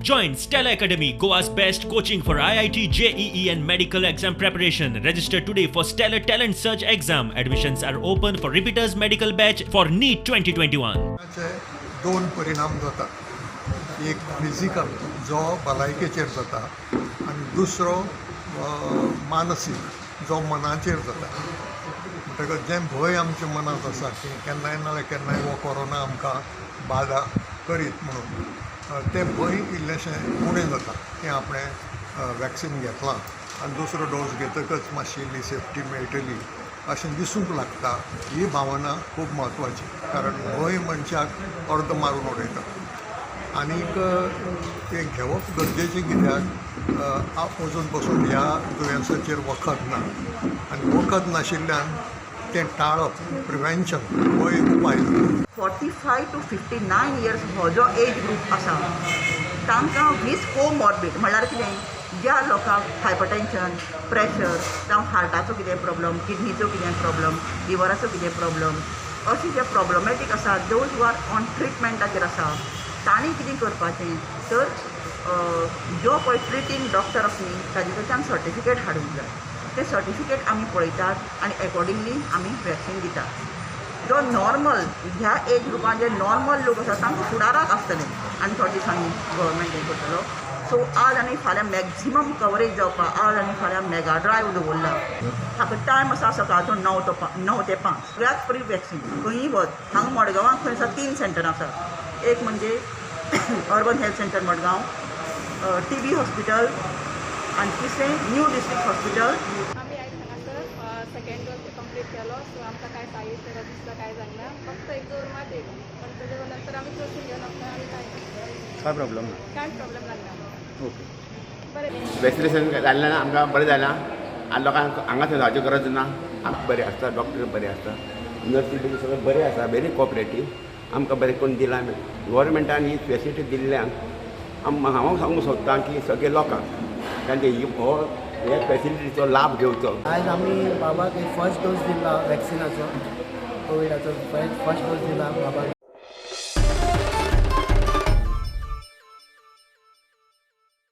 Join Stellar Academy, Goa's best coaching for IIT, JEE, and medical exam preparation. Register today for Stellar Talent Search exam. Admissions are open for repeaters medical batch for NEET 2021. चे दोन परिणाम जातात. एक physical जो भलायकेचेर जाता आनी दुसरो मानसीक जो मनाचेर जाता. म्हणटकच जें भंय आमच्या मनांत आसा की केन्नाय ना जाल्यार केन्नाय हो कोरोना आमकां बादा करीत म्हणून, तें भंय इल्लेंशें उणें जाता की आपणें वॅक्सिन घेतलां आनी दुसरो डोस घेतकच मातशी इल्ली सेफ्टी मेळटली अशें दिसूंक लागता. ही भावना खूब म्हत्वाची, कारण भंय मनशाक अर्द मारून उडयता. आनीक तें घेवप गरजेचें, कित्याक अजून पसून ह्या दुयेंसाचेर वखद ना आनी वखद नाशिल्ल्यान तें टाळप, प्रिवेन्शन हो एक उपाय. 45 to 59 years हो जो एज ग्रूप आसा, तांकां वीथ कोमॉर्बीड, म्हणल्यार कितें, ज्या लोकांक हायपरटेन्शन, प्रेशर जावं हार्टाचो कितें प्रॉब्लम, किडनीचो कितें प्रॉब्लम, लिवराचो कितें प्रॉब्लम, अशे जे प्रॉब्लमॅटीक आसा, those who are on ट्रिटमेंटाचेर आसा, तांणी कितें करपाचें तर जो पळय ट्रिटींग डॉक्टर आसा न्ही, ताजे कडच्यान सर्टिफिकेट हाडूंक जाय. तें सर्टिफिकेट आमी पळयतात आनी एकॉर्डिंगली आमी वॅक्सिन दितात. जो नॉर्मल ह्या एज ग्रुपान जे नॉर्मल लोक आसा, तांकां फुडाराक आसतलें आनी थोड्या दिसांनी गव्हर्मेंट हें करतलो. सो आज आनी फाल्यां मॅक्झिमम कवरेज जावपाक आज आनी फाल्यां मेगा ड्रायव्ह दवरला. हाका टायम आसा सकाळचो 9 ते 5. सगळ्याक फ्री वॅक्सिन, खंयी वच. हांगा मडगांवाक खंय आसा, तीन सेंटर आसा. एक म्हणजे urban health centre Madgaon, TB hospital आनी तिसरें न्यू डिस्ट्रिक्ट हॉस्पिटल. आमी आयज हांगासर सेकंड डोस कंप्लीट केलो. सो आमकां कांय सायड इफेक्ट दिसता कांय जायना. फक्त एक जोर मात येयलो, पण तेजे नंतर आमी चोसून घेवन आमकां आनी कांय ना. काय प्रॉब्लम ना? कांयच प्रॉब्लेम जालें ना. ओके. बरें. वॅक्सिनेशन जाल्लें ना, आमकां बरें जालां आनी लोकांक हांगासर वचपाची गरज ना. आमकां बरें आसता, डॉक्टर बरें आसता, नर्सी बी सगळें बरें आसा, वेरी कॉपरेटीव. आमकां बरें करून दिलां गव्हर्मेंटान. ही फेसिलिटी दिल्ल्यान हांव सांगूंक सोदतां की सगळे लोकांक तांचे ही हो हे फेसिलिटीचो लाभ घेवचो. आयज आमी बाबाक एक फर्स्ट डोस दिला वॅक्सिनाचो. कोविडाचो फर्स्ट डोस दिला बाबाक.